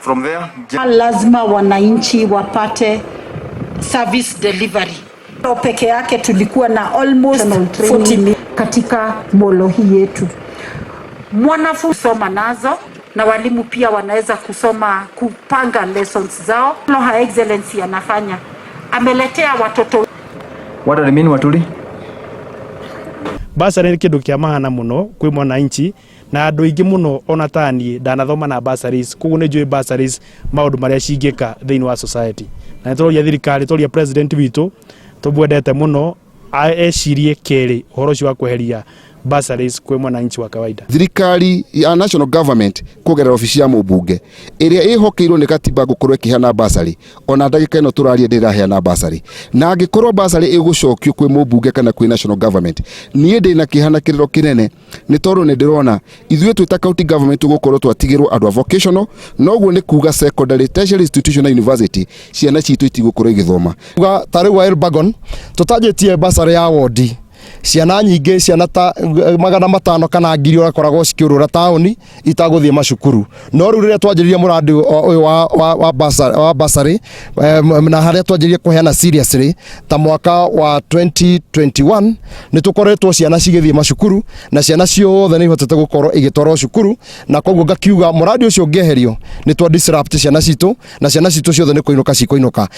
From there, Lazima wananchi wapate service delivery. Peke yake tulikuwa na almost 40 katika molo hii yetu. Mwanafunzi soma nazo na walimu pia wanaweza kusoma kupanga lessons zao. Her Excellency anafanya ameletea watoto. What admin Waturi? Bursary nĩ kĩndũ kĩa maana mũno kwĩ mwananchi na andũ aingĩ mũno, ona taniĩ ndanathoma na bursaries, koguo nĩ njũĩ bursaries maũndũ marĩa cingĩka thĩinĩ wa society. Na nĩ tũroria thirikari, tũroria president witũ tũmwendete mũno ecirie kerĩ ũhoro ũcio wa kweheria bursaries kwĩ mwananchi wa kawaida. Thirikari ya national government kũgerera obici ya mũmbunge ĩrĩa ĩhokeirwo nĩ gatiba gũkorwo ĩkĩheana bursary, ona ndagĩka ĩno tũraria ndĩraheana bursary. Na angĩkorwo bursary ĩgũcokio kwĩ mũmbunge kana kwĩ national government, niĩ ndĩna kĩeha na kĩrĩro kĩnene, nĩ tondũ nĩ ndĩrona ithuĩ twĩ ta county government tũgũkorwo twatigĩrwo andũ a vocational, noguo nĩ kuga secondary, tertiary institution na university ciana citũ itigũkorwo igĩthoma. Ta rĩu Elbagon tũtanjĩtie bursary ya wondi, ciana nyingĩ, ciana ta 500 kana 1000 ũrakoragwo cikĩũrũra taũni itagũthiĩ macukuru. No rĩu rĩrĩa twanjĩrĩria mũrandi ũyũ wa bursary na harĩa twanjĩrĩrie kũheana seriously ta mwaka wa 2021, nĩ tũkoretwo ciana cigĩthiĩ macukuru na ciana ciothe nĩ ihotete gũkorwo igĩtwarwo cukuru. Na koguo ngakiuga mũrandi ũcio ũngĩeherio, nĩ twa disrupt ciana citũ na ciana citũ ciothe nĩ kũinũka cikũinũka.